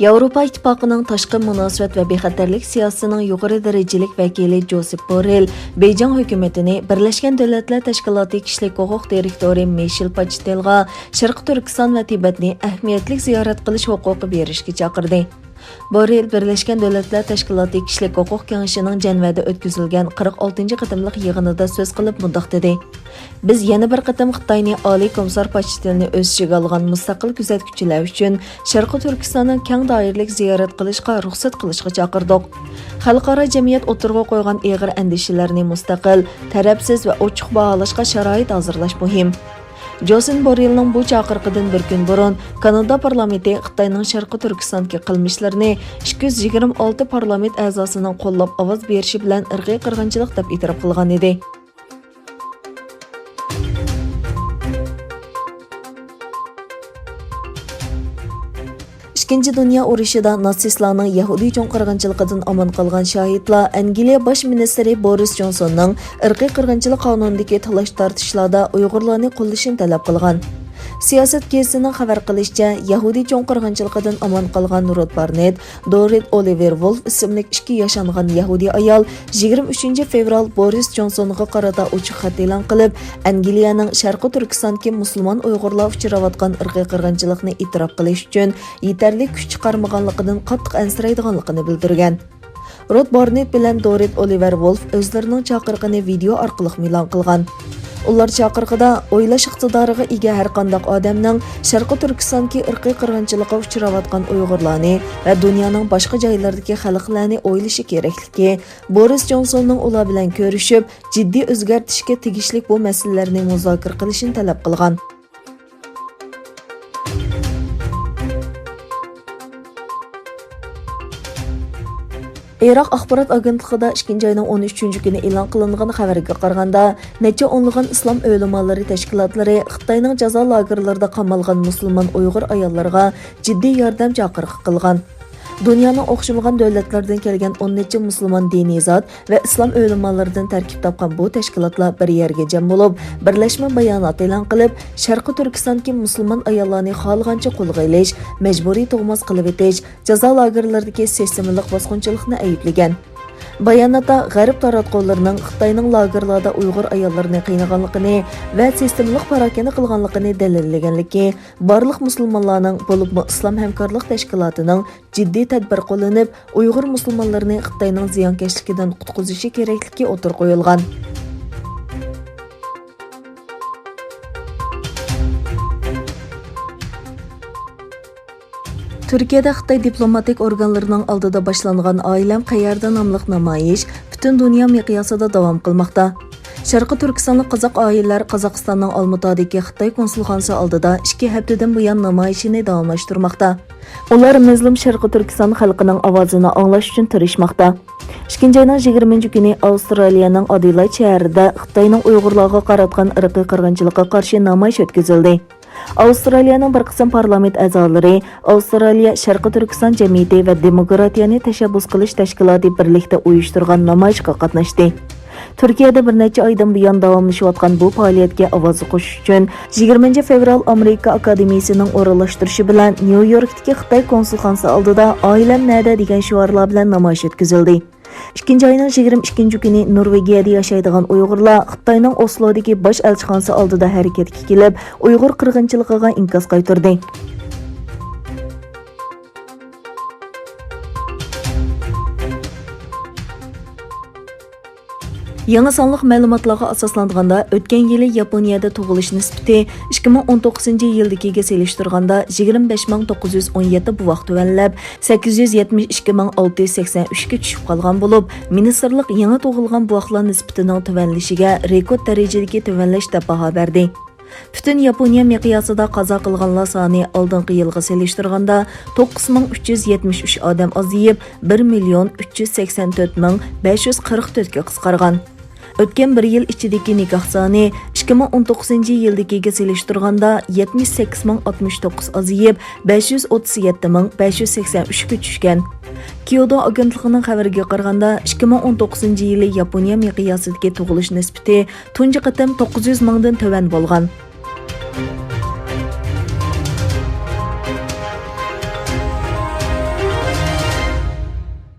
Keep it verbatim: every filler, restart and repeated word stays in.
ياۋروپا ئىتتىپاقىنىڭ تاشقى مۇناسىۋەت ۋە بىخەتەرلىك سىياسىتىنىڭ يۇقىرى دەرىجىلىك ۋەكىلى جوسېپ بوررېل بېيجىڭ ھۆكۈمىتىنى بىرلەشكەن دۆلەتلەر تەشكىلاتى كىشىلىك ھوقۇق دىرېكتورى مىشېل پاچتېلغا شەرقىي تۈركىستان ۋە تىبەتنى ئەھمىيەتلىك زىيارەت قىلىش ھوقۇقى بېرىشكە چاقىردى. بوررېل بىرلەشكەن دۆلەتلەر تەشكىلاتى كىشىلىك ھوقۇق كېڭىشىنىڭ جەنۋەدە ئۆتكۈزۈلگەن قىرىق ئالتىنچى قېتىملىق يىغىنىدا سۆز قىلىپ مۇنداق دېدى: بىز يەنە بىر قېتىم خىتاينى ئالىي كومىسار پاچتېلنى ئۆز ئىچىگە ئالغان مۇستەقىل كۆزەتكۈچىلەر ئۈچۈن شەرقىي تۈركىستاننىڭ كەڭ دائىرىلىك زىيارەت قىلىشقا رۇخسەت قىلىشقا چاقىردۇق. خەلقئارا جەمئىيەت ئوتتۇرىغا قويغان ئېغىر ئەندىشىلەرنى مۇستەقىل، تەرەپسىز ۋە ئوچۇق باھالاشقا شارائىت ھازىرلاش مۇھىم. جوسېپ بوررېلنىڭ بۇ چاقىرىقىدىن بىر كۈن بۇرۇن، كانادا پارلامېنتى خىتاينىڭ شەرقىي تۈركىستاندىكى قىلمىشلىرىنى ئىككى يۈز يىگىرمە ئالتە پارلامېنت ئەزاسىنىڭ قوللاپ ئاۋاز بېرىشى بىلەن ئىرقىي قىرغىنچىلىق دەپ ئېتىراپ قىلغان ئىدى. ئىككىنچى دۇنيا ئۇرۇشىدا ناتسىستلارنىڭ يەھۇدىي چوڭ قىرغىنچىلىقىدىن ئامان قالغان شاھىتلار ئەنگلىيە باش مىنىستىرى بورىس جونسوننىڭ ئىرقىي قىرغىنچىلىق قانۇنىدىكى تالاش-تارتىشلاردا ئۇيغۇرلارنى قوللىشىنى تەلەپ قىلغان. سىياسەت گېزىتىنىڭ خەۋەر قىلىشىچە، يەھۇدىي چوڭ قىرغىنچىلىقىدىن ئامان قالغان رود بارنېت، دورىت ئولىۋېر ۋولف ئىسىملىك ئىككى ياشانغان يەھۇدىي ئايال يىگىرمە ئۈچىنچى فېۋرال بورىس جونسونغا قارىتا ئوچۇق خەت ئېلان قىلىپ، ئەنگلىيەنىڭ شەرقىي تۈركىستاندىكى مۇسۇلمان ئۇيغۇرلار ئۇچراۋاتقان ئىرقىي قىرغىنچىلىقنى ئېتىراپ قىلىش ئۈچۈن يېتەرلىك كۈچ چىقارمىغانلىقىدىن قاتتىق ئەنسىرەيدىغانلىقىنى بىلدۈرگەن. رود بارنېت بىلەن دورىت ئولىۋېر ۋولف ئۆزلىرىنىڭ چاقىرىقىنى ۋىدېئو ئارقىلىق ئېلان قىلغان. ئۇلار چاقىرىقىدا ئويلاش ئىقتىدارىغا ئىگە ھەرقانداق ئادەمنىڭ شەرقىي تۈركىستاندىكى ئىرقىي قىرغىنچىلىققا ئۇچراۋاتقان ئۇيغۇرلارنى ۋە دۇنيانىڭ باشقا جايلىرىدىكى خەلقلەرنى ئويلىشى كېرەكلىكى، بورىس جونسوننىڭ ئۇلار بىلەن كۆرۈشۈپ، جىددىي ئۆزگەرتىشكە تېگىشلىك بۇ مەسىلىلەرنى مۇزاكىرە قىلىشىنى تەلەپ قىلغان. ئىراق ئاخبارات ئاگېنتلىقىدا ئىككىنچى ئاينىڭ ئون ئۈچىنچى كۈنى ئېلان قىلىنغان خەۋەرگە قارىغاندا، نەچچە ئونلىغان ئىسلام ئۆلىمالىرى تەشكىلاتلىرى خىتاينىڭ جازا لاگېرلىرىدا قامالغان مۇسۇلمان ئۇيغۇر ئاياللىرىغا جىددىي ياردەم چاقىرىقى قىلغان. دۇنيانىڭ ئوخشىمىغان دۆلەتلىرىدىن كەلگەن ئون نەچچە مۇسۇلمان دىنىي زات ۋە ئىسلام ئۆلىمالىرىدىن تەركىب تاپقان بۇ تەشكىلاتلار بىر يەرگە جەم بولۇپ، بىرلەشمە بايانات ئېلان قىلىپ، شەرقىي تۈركىستاندىكى مۇسۇلمان ئاياللارنى خالىغانچە قولغا ئېلىش، مەجبۇرىي تۇغماس قىلىۋېتىش، جازا لاگېرلىرىدىكى سىستېمىلىق باسقۇنچىلىقنى ئەيىبلىگەن. باياناتتا غەرب تاراتقۇلىرىنىڭ خىتاينىڭ لاگېرلاردا ئۇيغۇر ئاياللىرىنى قىينىغانلىقىنى ۋە سىستېمىلىق پاراكەندە قىلغانلىقىنى دەلىللىگەنلىكى، بارلىق مۇسۇلمانلارنىڭ، بولۇپمۇ ئىسلام ھەمكارلىق تەشكىلاتىنىڭ جىددىي تەدبىر قوللىنىپ، ئۇيغۇر مۇسۇلمانلىرىنى خىتاينىڭ زىيانكەشلىكىدىن قۇتقۇزۇشى كېرەكلىكى ئوتتۇرىغا قويۇلغان. تۈركىيەدە خىتاي دىپلوماتىك ئورگانلىرىنىڭ ئالدىدا باشلانغان ئائىلەم قەيەردە ناملىق نامايىش پۈتۈن دۇنيا مىقياسىدا داۋام قىلماقتا. شەرقىي تۈركىستانلىق قازاق ئائىلىلەر قازاقىستاننىڭ ئالمۇتادىكى خىتاي كونسۇلخانىسى ئالدىدا ئىككى ھەپتىدىن بۇيان نامايىشىنى داۋاملاشتۇرماقتا. ئۇلار مەزلۇم شەرقىي تۈركىستان خەلقىنىڭ ئاۋازىنى ئاڭلاش ئۈچۈن تىرىشماقتا. ئىككىنچى ئاينىڭ يىگىرمىنچى كۈنى ئاۋسترالىيەنىڭ ئادېلايد شەھىرىدە خىتاينىڭ ئۇيغۇرلارغا قاراتقان ئىرقىي قىرغىنچىلىققا قارشى نامايىش ئۆتكۈزۈلدى. ئاۋسترالىيەنىڭ بىر قىسىم پارلامېنت ئەزالىرى ئاۋسترالىيە شەرقىي تۈركىستان جەمئىيىتى ۋە دېموكراتىيەنى تەشەببۇس قىلىش تەشكىلاتى بىرلىكتە ئۇيۇشتۇرغان نامايىشقا قاتناشتى. تۈركىيەدە بىر نەچچە ئايدىن بۇيان داۋاملىشىۋاتقان بۇ پائالىيەتكە ئاۋاز قوشۇش ئۈچۈن يىگىرمىنچى فېۋرال ئامېرىكا ئاكادېمىيىسىنىڭ ئورۇنلاشتۇرۇشى بىلەن نيۇ يوركتىكى خىتاي كونسۇلخانىسى ئالدىدا «ئائىلەم نەدە؟» دېگەن شوئارلار بىلەن نامايىش ئۆتكۈزۈلدى. ئىككىنچى ئاينىڭ يىگىرمە ئىككىنچى كۈنى نورۋېگىيەدە ياشايدىغان ئۇيغۇرلار خىتاينىڭ ئوسلودىكى باش ئەلچىخانىسى ئالدىدا ھەرىكەتكە كېلىپ، ئۇيغۇر قىرغىنچىلىقىغا ئىنكاس قايتۇردى. يېڭى سانلىق مەلۇماتلارغا ئاساسلانغاندا، ئۆتكەن يىلى ياپونىيەدە تۇغۇلۇش نىسبىتى ئىككى مىڭ ئون توققۇزىنچى يىلدىكىگە سېلىشتۇرغاندا يىگىرمە بەش مىڭ توققۇز يۈز ئون يەتتە بوۋاق تۆۋەنلەپ، سەككىز يۈز يەتمىش ئىككى مىڭ ئالتە يۈز سەكسەن ئۈچكە چۈشۈپ قالغان بولۇپ، مىنىستىرلىق يېڭى تۇغۇلغان بوۋاقلار نىسبىتىنىڭ تۆۋەنلىشىگە رېكورت دەرىجىدىكى تۆۋەنلەش دەپ باھا بەردى. پۈتۈن ياپونىيە مىقياسىدا قازا قىلغانلار سانى ئالدىنقى يىلغا سېلىشتۇرغاندا توققۇز مىڭ ئۈچ يۈز يەتمىش ئۈچ ئادەم ئازىيىپ، بىر مىليون ئۈچ يۈز سەكسەن تۆت مىڭ بەش يۈز قىرىق تۆتكە قىسقارغان. ئۆتكەن بىر يىل ئىچىدىكى نىكاھ سانى ئىككى مىڭ ئون توققۇزىنچى يىلدىكىگە سېلىشتۇرغاندا يەتمىش سەككىز مىڭ ئاتمىش توققۇز ئازىيىپ، بەش يۈز ئوتتۇز يەتتە مىڭ بەش يۈز سەكسەن ئۈچكە چۈشكەن. كيودو ئاگېنتلىقىنىڭ خەۋىرىگە قارىغاندا، ئىككى مىڭ ئون توققۇزىنچى يىلى ياپونىيە مىقياسىدىكى تۇغۇلۇش نىسبىتى تۇنجى قېتىم توققۇز يۈز مىڭدىن تۆۋەن بولغان.